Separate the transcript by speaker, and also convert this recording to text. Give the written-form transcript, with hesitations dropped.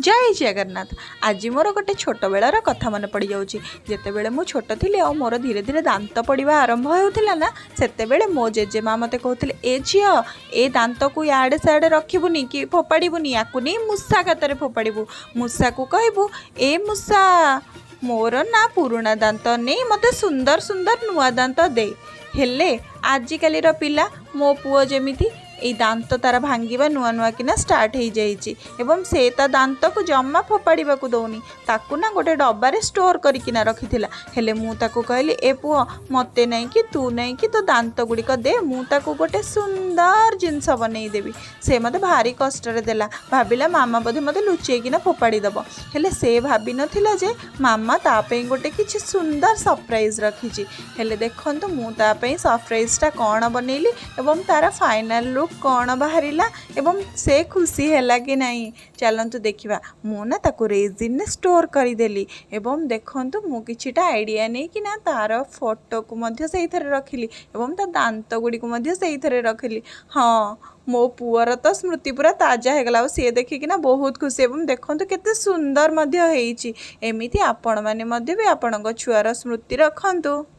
Speaker 1: ଜୟ ଜଗନ୍ନାଥ। ଆଜି ମୋର ଗୋଟେ ଛୋଟବେଳର କଥା ମନେ ପଡ଼ିଯାଉଛି। ଯେତେବେଳେ ମୁଁ ଛୋଟ ଥିଲି ଆଉ ମୋର ଧୀରେ ଧୀରେ ଦାନ୍ତ ପଡ଼ିବା ଆରମ୍ଭ ହେଉଥିଲା ନା, ସେତେବେଳେ ମୋ ଜେଜେମା ମୋତେ କହୁଥିଲେ, "ଏ ଝିଅ, ଏ ଦାନ୍ତକୁ ଇଆଡ଼େ ସିଆଡ଼େ ରଖିବୁନି କି ଫୋପାଡ଼ିବୁନି। ୟାକୁ ନେଇ ମୂଷା ଗାତରେ ଫୋପାଡ଼ିବୁ। ମୂଷାକୁ କହିବୁ, 'ଏ ମୂଷା, ମୋର ନା ପୁରୁଣା ଦାନ୍ତ ନେଇ ମୋତେ ସୁନ୍ଦର ସୁନ୍ଦର ନୂଆ ଦାନ୍ତ ଦେ।'" ହେଲେ ଆଜିକାଲିର ପିଲା, ମୋ ପୁଅ ଯେମିତି, ଏଇ ଦାନ୍ତ ତାର ଭାଙ୍ଗିବା ନୂଆ ନୂଆ କିନା ଷ୍ଟାର୍ଟ ହେଇଯାଇଛି ଏବଂ ସେ ତା ଦାନ୍ତକୁ ଜମା ଫୋପାଡ଼ିବାକୁ ଦେଉନି। ତାକୁ ନା ଗୋଟେ ଡବାରେ ଷ୍ଟୋର୍ କରିକିନା ରଖିଥିଲା। ହେଲେ ମୁଁ ତାକୁ କହିଲି, "ଏ ପୁଅ, ମୋତେ ନେଇକି ତୁ ନେଇକି ତୋ ଦାନ୍ତ ଗୁଡ଼ିକ ଦେ, ମୁଁ ତାକୁ ଗୋଟେ ସୁନ୍ଦର ଜିନିଷ ବନେଇଦେବି।" ସେ ମୋତେ ଭାରି କଷ୍ଟରେ ଦେଲା। ଭାବିଲା ମାମା ବୋଧେ ମୋତେ ଲୁଚେଇକିନା ଫୋପାଡ଼ି ଦେବ। ହେଲେ ସେ ଭାବିନଥିଲା ଯେ ମାମା ତା ପାଇଁ ଗୋଟେ କିଛି ସୁନ୍ଦର ସରପ୍ରାଇଜ୍ ରଖିଛି। ହେଲେ ଦେଖନ୍ତୁ, ମୁଁ ତା ପାଇଁ ସରପ୍ରାଇଜ୍ଟା କ'ଣ ବନେଇଲି ଏବଂ ତାର ଫାଇନାଲ୍ ଲୁକ୍ କ'ଣ ବାହାରିଲା ଏବଂ ସେ ଖୁସି ହେଲା କି ନାହିଁ, ଚାଲନ୍ତୁ ଦେଖିବା। ମୁଁ ନା ତାକୁ ରେଜିନ୍ରେ ଷ୍ଟୋର୍ କରିଦେଲି ଏବଂ ଦେଖନ୍ତୁ, ମୁଁ କିଛିଟା ଆଇଡ଼ିଆ ନେଇକିନା ତାର ଫଟୋକୁ ମଧ୍ୟ ସେଇଥିରେ ରଖିଲି ଏବଂ ତା ଦାନ୍ତ ଗୁଡ଼ିକୁ ମଧ୍ୟ ସେଇଥିରେ ରଖିଲି। ହଁ, ମୋ ପୁଅର ତ ସ୍ମୃତି ପୁରା ତାଜା ହେଇଗଲା ଆଉ ସିଏ ଦେଖିକିନା ବହୁତ ଖୁସି। ଏବଂ ଦେଖନ୍ତୁ, କେତେ ସୁନ୍ଦର ମଧ୍ୟ ହେଇଛି। ଏମିତି ଆପଣମାନେ ମଧ୍ୟ ବି ଆପଣଙ୍କ ଛୁଆର ସ୍ମୃତି ରଖନ୍ତୁ।